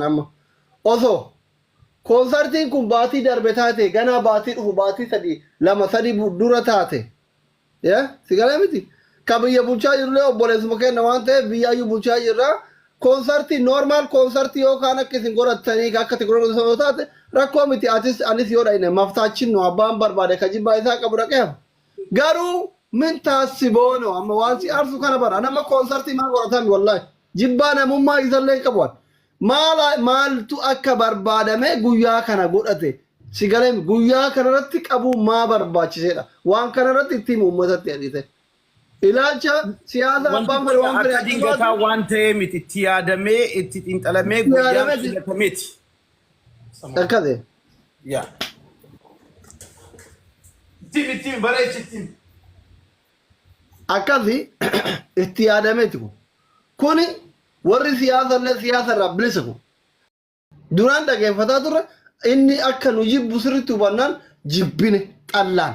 Amma osoo koonsartiin kun baatii darbe taate, ganaa baatii dhufu, baatii 3, 2, 3 dura taate, yaa si galee miti, ka biyya bulchaa jirullee obboleessuma kenna waan ta'eef biyyaayyuu bulchaa jirra. Koonsartii normal koonsartii yookaan akka isin godhattanii akka itti godhatan yoo taate rakkoo miti. Atis anis yoo dhayne maftaachin nu abbaan barbaade ka jibbaa isaa qabu dhaqee hafa. Garuu min taassiboono amma waan si aarsu kana bara nama koonsartii maa godhatan, wallahi jibbaa namummaa isallee hin qabu. Maal maaltu akka barbaadame guyyaa kana godhate, si galee, guyyaa kanarratti qabuu maa barbaachiseedha? Waan kanarratti ittiin uummatatti adhite ilaalcha siyaasa Wanti abbaan fedhe kun waan fedhe akka dingataa waan ta'ee miti, itti yaadamee, itti xiinxalamee itti guyyaan yaadamee filatameeti. Akkase. Yaa. Ittiin ittiin bareechi ittiin. Akkasi itti yaadameeti kun. Kuni warri siyaasa illee siyaasa irraa bilisa kun. Duraan dhageeffataa turre, inni akka nu jibbu sirriitti hubannaan jibbine xallaan.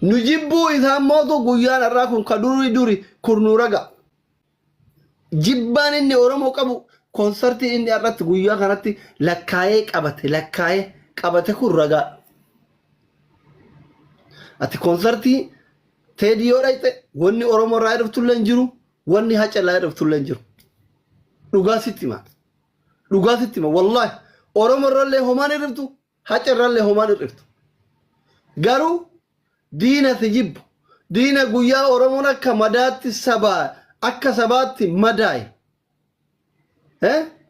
Nu jibbuu isaan mootu guyyaan har'aa kun ka durii duri kurnuu raga. Jibbaan inni Oromoo qabu, konsartiin inni har'atti guyyaa kanatti lakkaa'ee qabate, lakkaa'ee qabate kun ragaa. Ati konsartii Teedii yoo dhaqxe wanni Oromoo irraa dhuftullee hin jiru, wanni Haca irraa dhuftullee hin jiru. Dhugaa sitti hima. Dhugaa sitti hima. Wallaahi Oromoo irrallee homaan hir'iftu, Haca irrallee homaan hir'iftu. Garuu diina si jibbu, diina guyyaa Oromoon akka madaatti sabaa akka sabaatti madaaye.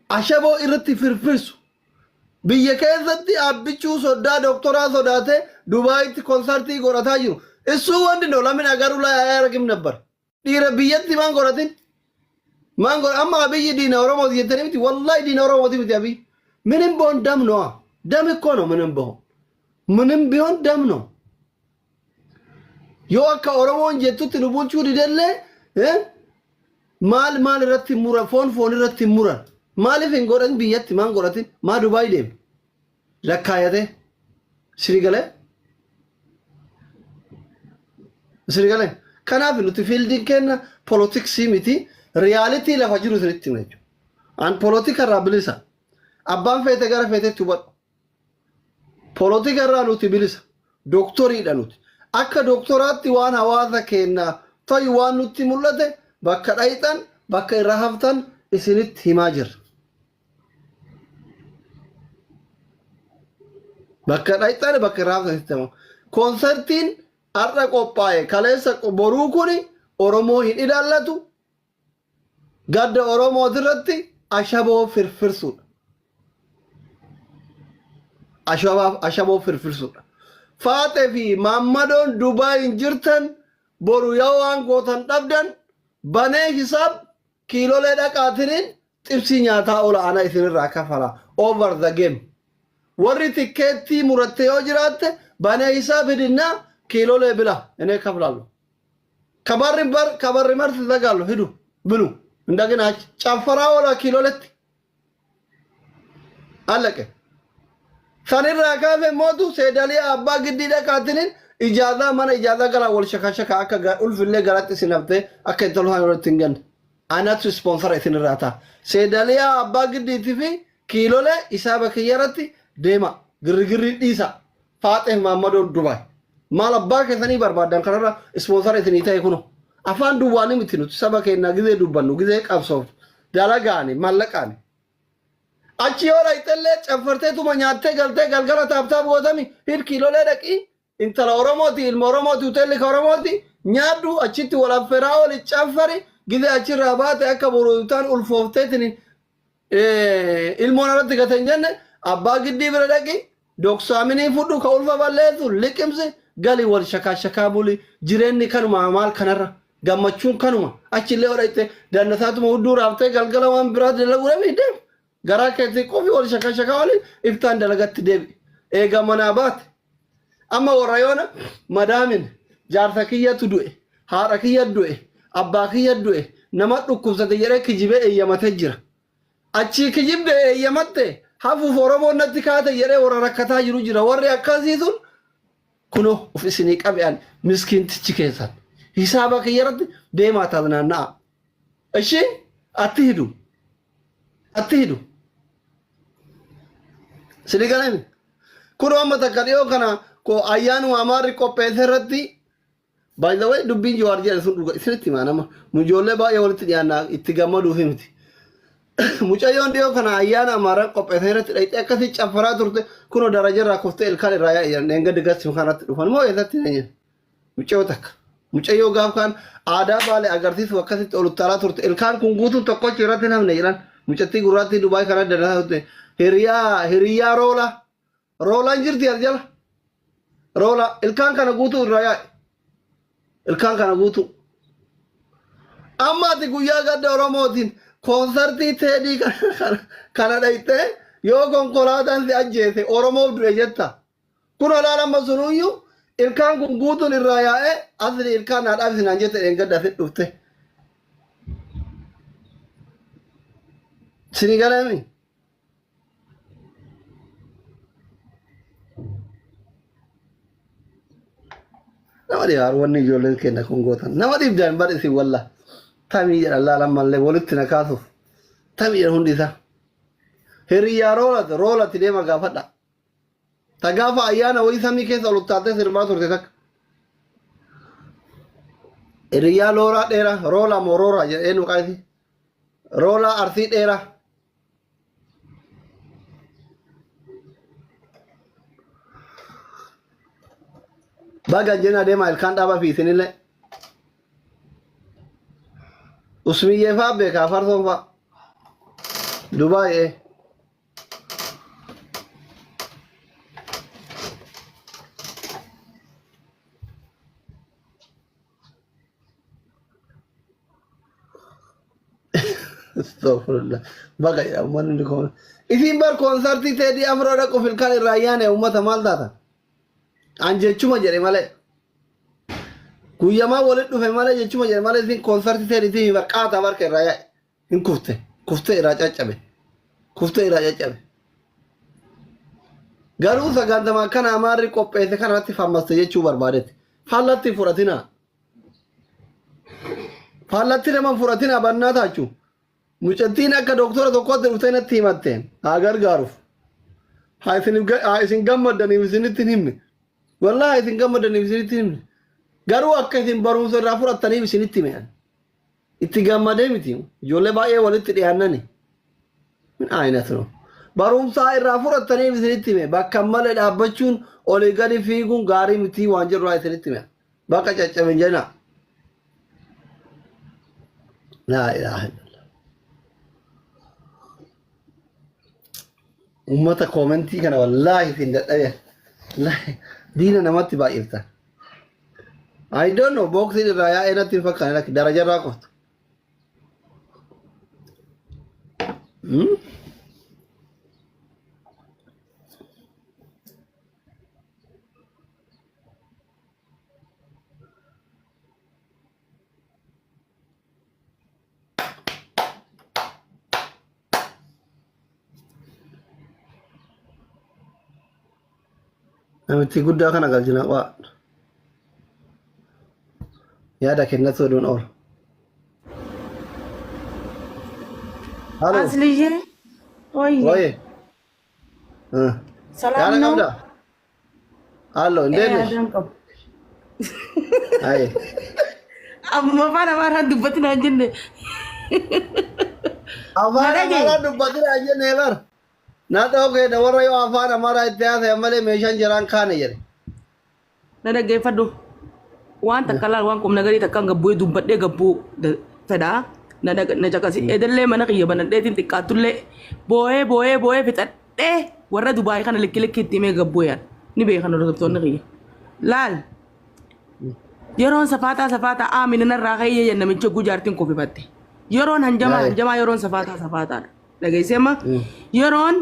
Ashaboo irratti firfirsu. Biyya keessatti abbichuu soddaa doktoraa sodaatee Dubaayitti konsartii godhataa jiru. Issuu wanti ነው ለምን አገሩ ላይ አያደርግም ነበር? Dhiira biyyatti maan godhatin? Maan godha? Amma Abiyyi diina Oromooti jettanii miti? Wallahi diina Oromooti miti Abiyyi. ምንም ቢሆን ደም ነዋ። ደም እኮ ነው። ምንም ቢሆን፣ ምንም ቢሆን ደም ነው። Yoo akka Oromoon jettutti nu bulchuu didellee, maal maal irratti muran? Foon foon irratti muran. Maaliif hin godhan biyyatti? Maan godhatin? Maa Dubaay deeme lakkaayatee? Siri galee, siri galee. Kanaaf nuti fieldiin kenna polotiksii miti, reality lafa jiru isinitti hima jechuudha. An polotika irraa bilisa. Abbaan feete gara feetetti hubadhu. Polotika irraa nuti bilisa. Doktoriidha nuti. Akka doktoraatti waan hawaasa keenya tayu, waan nutti mul'ate, bakka dhayxan, bakka irra haftan isinitti himaa jirra. Bakka dhayxan, bakka irra haftan isinitti himaa. Koonsertiin har'a qophaa'e, kaleessa, boruu kuni Oromoo hin ilaallatu. Gadda Oromootirratti ashaboo firfirsuudha. Ashabaaf ashaboo firfirsuudha. Faaxee fi Maammadoon Dubaay hin jirtan, boru yoo waan gootan dhabdan banee hisaab kiilolee dhaqaatiniin xibsii nyaataa ola, ana isinirraa kafala over the game. Warri tikkeettii muratte yoo jiraatte banee hisaab hidhinnaa kiilolee bila እኔ ከፍላለሁ። ከበር በር ከበር መርስ ዘጋለሁ፣ ሂዱ ብሉ። እንደገና ጨፈራ ola kiiloletti አለቀ። Sanirraa kaase mootu seedalii abbaa giddii dhaqaatiniin ijaazaa mana ijaazaa gara wal shakashaka akka ulfillee garatti isin haftee akka intalo haan irratti hin ganne. Anatu sponsor isinirraa ta'a. Seedaliyaa abbaa giddiitii fi kiilolee isaaba kiyyarratti deema. Girrigirrii dhiisa. Faaxee Maammadoon Dubaay. Maal abbaa keessanii barbaadan kanarra sponsor isinii ta'e kuno. Afaan duwwaanii miti, nuti saba keenyaa gizee dubbannu, gizee qabsoofnu, dalagaani, mallaqaani. Achi yoo dhaqxellee caffarteetuma nyaattee galtee galgala tap tap gootami. Hid, kiilolee dhaqii, intala Oromooti, ilma Oromooti, hoteelli ka Oromooti, nyaadhu, achitti wal affeeraa oli caffari. Gizee achirraa baate akka boruutaan ulfoofteetiin ilmoon irratti gate hin jenne, abbaa giddii bira dhaqi, doksaaminii fudhu, ka ulfa balleessu liqimsi, gali, wal shakaa shakaa buli. Jireenyi kanuma, maal kanarra gammachuun kanuma. Achillee yoo dhaqxe dannasaatuma hudduu raaftee galgala waan biraa dalaguu dhabee deem, garaa keetti qofi wal shakaa shakaa waliin iftaan dalagatti deebi. Eega manaa baate amma warra yoona madaamin jaarsa kiyyatu du'e, haadha kiyya du'e, abbaa kiyya du'e, nama dhukkubsate jedhee kijibee eeyyamatee jira. Achii kijibde eeyyamatte hafuuf Oromoon natti kaate jedhee warra rakkataa jiru jira. Warri akkasii sun kunoo of isinii qabe'an miskiintichi keessan. Hisaaba kiyyarratti deemaa taasinaanna'a. Ishi atti hidu. Atti hidu. Sini galami. Kun amma takka dhiyoo kana ko ayyaanuma Amaarri qopheesse irratti, by the way, dubbiin Jawaar jedhe sun dhuga isinitti himaa. Nama nu ijoollee baay'ee walitti dhiyaannaa itti gammaduufi miti. Mucayyoon dhiyoo kana ayyaana Amaaraan qopheesse irratti dhayxee akkasii caffaraa turte, kunoo daraja irraa kuftee ilkaan irraa yaa'e jedhan. Dheengaddi gasti kanatti dhufan moo eessatti hin jedhan. Mucayyoo takka. Mucayyoo gaaf kaan aadaa Baalee agarsiisuuf akkasitti ol uttaalaa turte, ilkaan kun guutuun tokkochi irratti hin hafne jedhan. Mucattii gurraattii Dubaay kana dalagaa turte. Hiriyaa roola. Roolaan jirti as jala. Roola ilkaan kana guutuu irraa yaa'e. Ilkaan kana guutuu. Amma ati guyyaa gadda Oromootiin koonsartii Teedii kana dhayxee yoo konkolaataan si ajjeese Oromoof du'e jetta. Kun olaal amma sunuyyuu ilkaan kun guutuun irraa yaa'ee asli ilkaan naa dhaabsi naan jette dheengadda asitti dhufte. Sini galeemi. Nama dhibaa wanni ijoolleen keenya kun gootan. Nama dhibdaan bar isin walla. Tamii jedhan laalan mallee walitti na kaasuuf. Tamii jedhan hundi isaa. Hiriyyaa roolati roolati deema gaafadha. Ta gaafa ayyaana wayii samii keessa ol uttaaltee sirbaa turte takka. Hiriyyaa looraa dheeraa roolaa moo rooraa jedhee nu qaayisi. Roolaa Arsii dheeraa. Baga jenna deemaa ilkaan dhaabaa fi isinillee. Usmiyyee fa'aa beekaa farsoon fa'aa. Dubaay ee. Astaghfirullah. Baga jedha uummanni hundi koon. Isiin bar koonsartii Teedii Afroo dhaquuf ilkaan irraa yaane uummata maal taata? An jechuma jedhe malee. Guyyamaa walitti dhufe malee, jechuma jedhe malee, isiin koonsartii Teediitiin bar qaata barka irraa yaa'e. Hin kufte. Kuftee irraa caccabe. Kuftee irraa caccabe. Garuu sagantamaa kana Amaarri qopheesse kanarratti fammaste jechuu barbaadetti. Faallatti hin fudhatinaa. Faallatti nama hin fudhatinaa bannaa taachu. Mucattiin akka doktora tokkootti dhuftee natti himatte haa gargaaruuf. Haa isin gammaddaniif isinitti hin himne. Wallaahi isin gammaddaniif isinitti hin himne. Garuu akka isin barumsa irraa fudhattaniif isinitti hime. Itti gammadee miti. Ijoollee baay'ee walitti dhiyaannani. Min aynat no. Barumsaa irraa fudhattaniif isinitti hime. Bakka malee dhaabbachuun, olii gadi fiiguun gaarii miti waan jedhu isinitti hime. Bakka caccabe hin jedhinaa. Laa ilaaha illallah. Uummata koomentii kana wallaahi isin dadhabe. Wallaahi diina namatti baay'iftan. I don't know, boxing irraa yaa'ee natti hin fakkaane, lakki daraja irraa qoftu. Namitti guddaa kana galchina waa. Yaada kennatu oduun oolu. Halo. Asliye. Oye. Oye. ሰላም Yaada ነው? qabdaa? Hallo, እንዴት ነሽ? Yaadaan qabu. Aye. Amma afaan Amaaraan dubbatinaa hin jenne. Afaan Madage. Amaaraa dubbatinaa hin jenne bar. Na dhooqeedha warra yoo afaan Amaaraa itti haasa'e malee meeshaan jiraan kaane jedhe. Na dhaggeeffadhu. Waan takka laal, waan qubna garii takkaan gabbuu dubbadhee gabbuu fedhaa. Na caqasi. Edallee mana kiyya banadheetiin xiqqaattullee boo'ee boo'ee boo'ee fixadhee warra Dubaay kana likki likki itti himee gabbuu yaala. Ni beekan hordoftoonni kiyya. Laal. Yeroon safaataa safaataa aamina narraa ka'ee jenna namicha gujaartiin kufifatte. Yeroon hanjamaa hanjamaa, yeroon safaataa safaataadha. Dhageessee amma yeroon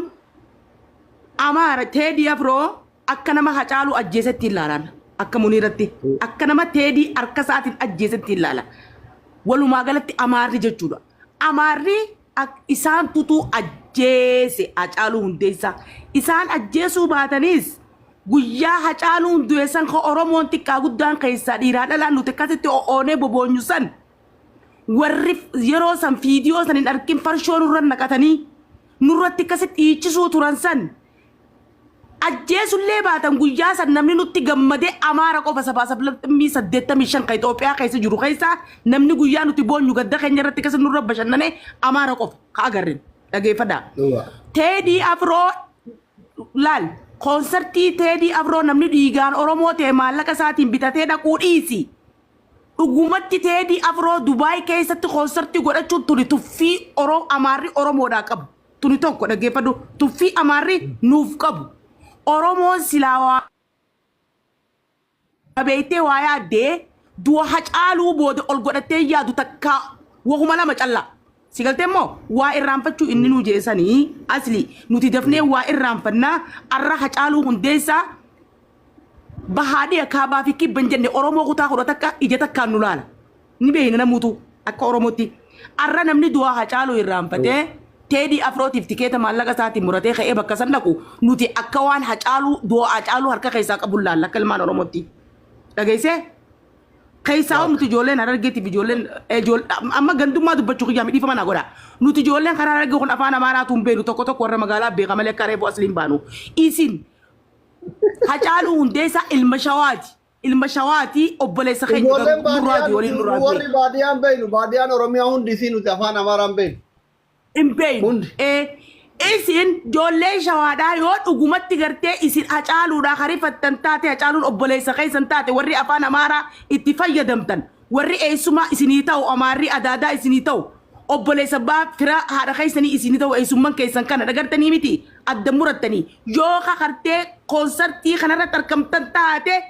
Amaara Teedii Afroo akka nama Hacaaluu ajjeesetti ilaalan, akka Muniiratti akka nama Teedii harka isaatiin ajjeesetti ilaala. Walumaa galatti Amaarri jechuudha. Amaarri isaan tutuu ajjeese Hacaaluu Hundeessaa. Isaan ajjeesuu baataniis guyyaa Hacaaluun du'e san ka Oromoon xiqqaa guddaan keessaa dhiiraa dhalaan nuti akkasitti o'oonee boboonyu san, warri yeroo san fiidiyoo san hin argin farshoo nurra naqatanii Nurratti akkasitti dhiichisuu turan san ajjeesullee baatan guyyaa san namni nutti gammadee Amaara qofa sabaa sablammii 85 kan Itoophiyaa keessa jiru keessaa namni guyyaa nuti boonyu gadda keenya irratti akkasitti nurra bashannanee Amaara qofa ka agarren dhageeffadhaa. Dhugaa. Teedii Afroo laal koonsartii Teedii Afroo namni dhiigaan Oromoo ta'e maallaqa isaatiin bitatee dhaquu dhiisi. Dhugumatti Teedii Afroo Dubaay keessatti koonsartii godhachuun tuni tuffii Amaarri Oromoodhaa qabu. Tuni tokko dhaggeeffadhu. Tuffii Amaarri nuuf qabu. Oromoon silaa waa beektee waa yaaddee du'a Hacaaluu booda ol godhattee yaadu takka wahuma lama callaa. Si galtee immoo waa irraanfachuu inni nuu jeesanii asli nuti dafnee waa irraanfannaa arra Hacaaluu Hundeessaa bahaa dhiya kaabaa fi kibba hin jenne Oromoo kutaa kudha takka ija takkaan nu laala. Ni beekna namuutu akka Oromootti. Arra namni du'aa Hacaaluu irraanfatee Teedii Afrootiif tikeeta maallaqa isaatiin muratee ka'ee bakka san dhaqu nuti akka waan Hacaaluu du'a Hacaaluu harka keessaa qabu laalla akka ilmaan Oromootti. Dhageessee? Keessaa nuti ijoolleen Harargeetiif ijoolleen amma gandummaa dubbachuu kiyyaa midhiifama naa godha. Nuti ijoolleen karaa Harargee kun afaan Amaaraatu hin beeknu tokko tokko warra magaalaa beeka malee akka reefu asliin baanu. Isin Hacaaluu Hundeessaa ilma Shawaati. Ilma Shawaati obboleessa keenya Ijoolleen garuu nurraa baadiyyaan du'e waliin nurraa du'e. warri baadiyyaan beeknu baadiyyaan Oromiyaa hundi isii nuti afaan Amaaraan beeknu. Hin beeknu. Hundi. Isin ijoollee Shawaadhaa yoo dhugumatti gartee isin Hacaaluudhaa harifattan taate Hacaaluun obboleessa keessan taate warri afaan Amaaraa itti fayyadamtan warri eessumaa isinii ta'u Amaarri adaadaa isinii ta'u obboleessa abbaa fira haadha keessanii isinii ta'u eessumman keessan kana dhagartanii miti adda murattanii yoo kakartee koonsartii kanarratti argamtan taate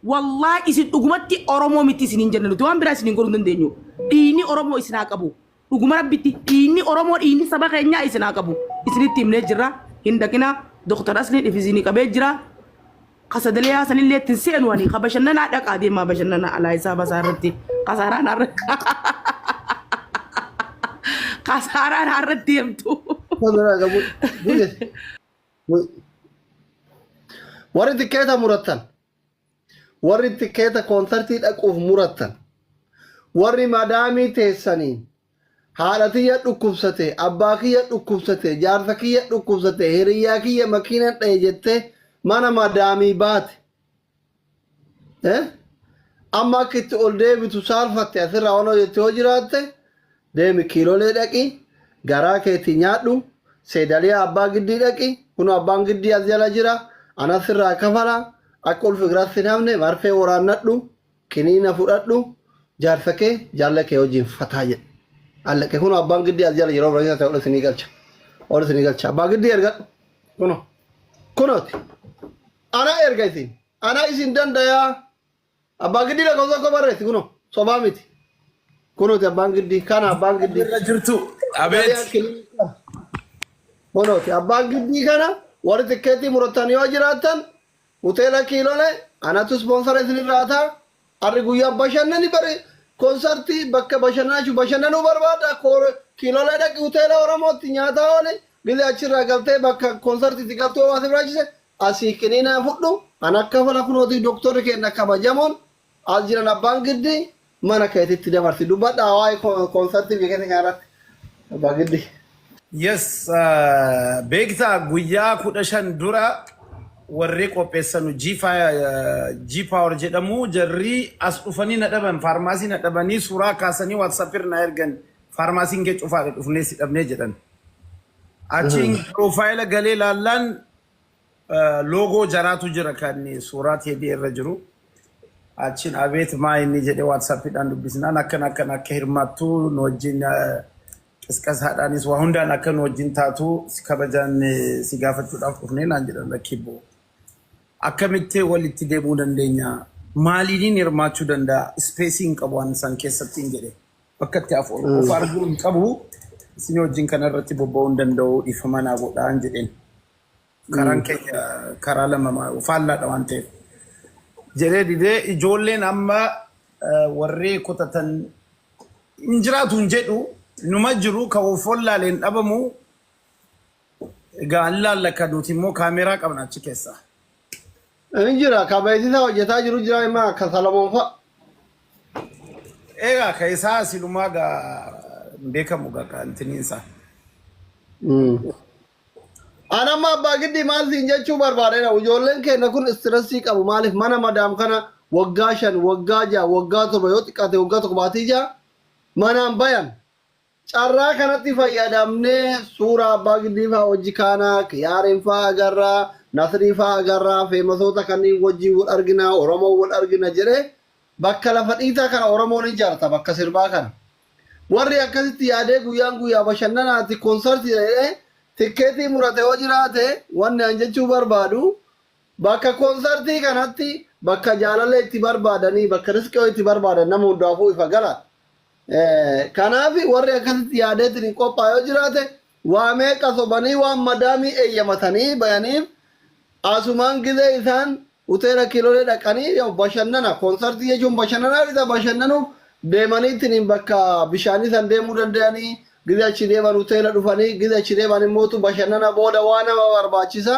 wallaahi isin dhugumatti Oromoo miti isiniin jenna nuti waan biraa isiniin godhuu hin dandeenyu. Dhiigni Oromoo isin haa qabu. Dhuguma rabbitti dhiigni Oromoo dhiigni saba keenyaa isin haa qabu. Isinitti himnee jirra. Hin dhaqina. Doktar Asliin if isinii qabee jira. Kasadaleyaa sanillee ittiin seenu ani ka bashannanaa dhaqaa deemaa bashannanaa alaa isaa basaa irratti kasaaraan har'a kasaaraan har'a deemtu. Warri tikeeta murattan, warri tikeeta koonsartii dhaquuf murattan, warri madaamii teessaniin haadha tiyya dhukkubsate, abbaa kiyya dhukkubsate, jaarsa kiyya dhukkubsate, hiriyyaa kiyya makiina dha'e jettee mana madaamii baate. Eh? Amma akka itti ol deebitu saalfatte asirraa waan hojjette yoo jiraatte deemi kiilolee dhaqi garaa keetii nyaadhu seedaliyaa abbaa giddii dhaqi kun abbaan giddii as jala jira ana sirraa kafala akka ulfi giraatti hin hafne marfee waraannadhu kiniina fudhadhu jaarsa kee jaalla kee wajjin fataa jedhe. Allaqe kun abbaan giddii as jala yeroo biraatti ta'e ol isinii galcha. Ol isinii galcha. Abbaa giddii ergadhu. Kuno. Kunooti. Ana erga isin. Ana isin dandayaa. Abbaa giddii lakkoofsa tokko barreessi kuno. Sobaa miti. Kunooti abbaan giddii. Kana abbaan giddii. Irra jirtu. Abeet. Kunooti abbaan giddii kana warri tikkeettii murattan yoo jiraattan Hoteela Kiilole anatu ispoonsara isinirraa ta'a. Har'i guyyaa bashannani bari konsartii bakka bashannanaa jechuun bashannanuu barbaada. Kiilolee dhaqi hoteela Oromootti nyaataa ooli. Gizee achirraa galtee bakka konsartiitti galtuu waan si biraachise asii qiniinaa fudhu. An akka fala kunooti doktorri keenya kabajamoon as jiran abbaan giddii mana keetitti dabarsi. Dubbadhaa waa'ee konsartii biyya keenya kanarratti. Abbaa giddii. Yes, beektaa guyyaa 15 dura warri qopheessanu G Power jedhamu jarri as dhufanii na dhaban faarmaasii na dhabanii suuraa kaasanii WhatsApp irra na ergan faarmaasiin kee cufaadha dhufnee si dhabnee jedhan. Achiin piroofaayila galee laallaan loogoo jaraatu jira kan suuraa Teedii irra jiru. Achiin abeet maa inni jedhee WhatsAppiidhaan dubbisnaan akkana akkana akka hirmaattu nu wajjin qisqasaadhaanis waa hundaan akka nu wajjin taatu si kabajaan si gaafachuudhaaf dhufnee naan jedhan lakkibboo. Akkamitti walitti deemuu dandeenya? Maaliiniin hirmaachuu danda'a? Ispeesii hin qabu waan isaan keessatti hin jedhe. Bakka itti of arguu hin qabu. Isin wajjin kana irratti bobba'uu hin danda'u dhiifama naa godhaan jedheen. Karaan keenya karaa lama faallaadha waan ta'eef. Jedhee didee ijoolleen amma warri kutatan hin jiraatu hin jedhu numa jiru kan of wallaalee hin dhabamu. Egaa hin laalla kan nuti immoo kaameeraa qabna achi keessaa. Inni jira ka beeksisa hojjetaa jiru jira imma akka Salamoon fa'a. Egaa ka isaa silumaa gaa hin beekamu gaa ka intiniin isaa. Anamma abbaa giddii maal siin jechuu barbaadedha. Ijoolleen keenya kun stress qabu. Maaliif mana madaam kana waggaa 5, waggaa 6, waggaa 7 yoo xiqqaate waggaa 1 baatii 6 manaan bayan. Carraa kanatti fayyadamnee suuraa abbaa giddii fa'aa hojii kaanaa, kiyaariin fa'aa agarraa, nasrii fa'aa agarraa, feemasoota kanneen wajjin wal argina, Oromoo wal argina jedhee bakka lafa dhiitaa kana Oromoon ijaarta bakka sirbaa kana. Warri akkasitti yaadee guyyaan guyyaa bashannanaati koonsartii jedhee tikkeetii murate yoo jiraate wanni an jechuu barbaadu bakka koonsartii kanatti bakka jaalallee itti barbaadanii bakka riskii itti barbaadan nama hundaafuu ifa gala. Kanaaf warri akkasitti yaadeetiin hin qophaa'e yoo jiraate waa meeqa sobanii waan madaamii eeyyamatanii bayaniif asumaan gizee isaan hoteela kiilolee dhaqanii yoo bashannana koonsartii jechuun bashannanaaf isa bashannanuuf deemanii ittiin bakka bishaanii san deemuu danda'anii gizee achi deeman hoteela dhufanii gizee achi deeman immootu bashannana booda waa nama barbaachisa.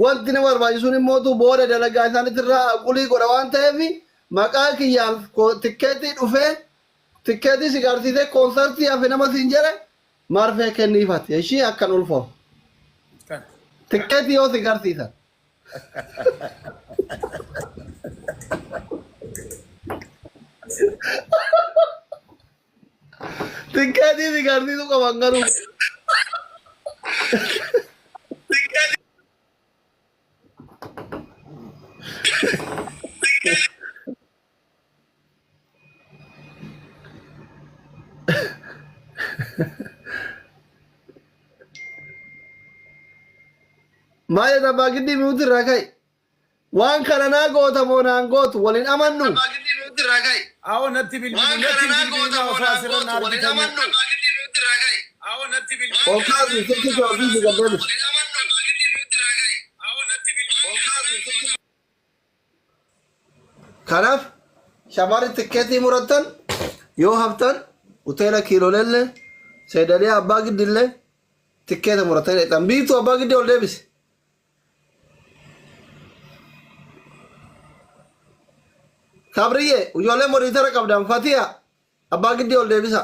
Wanti nama barbaachisuun immootu booda dalagaa isaaniitirraa agulii godha waan ta'eef maqaa kiyyaan tikkeetii dhufee tikkeetii si garsiisee koonsartii hafe nama siin jedhe marfee kenniifati. Ishii akkan ulfoof. Tikkeetii yoo si garsiisan. Tikkeetii si garsiisuu qaban garuu. Maal jedha abbaa giddii mi'uuti irraa ka'i. Waan kana naa goota moo naan gootu waliin amannu. Awo natti bilbilu natti bilbilu osoo asirra na argitanii. Ol kaasi silkii kee ofiisi gad deebisi. Kanaaf shamarri tikkeetii murattan yoo haftan hoteela kiiloleellee seedalee abbaa giddillee tikkeeta murattan dhaqxan. Biiftuu abbaa giddii ol deebisi. Sabriyyee ijoollee moniitara qabdan Fatiya abbaa giddii ol deebisa.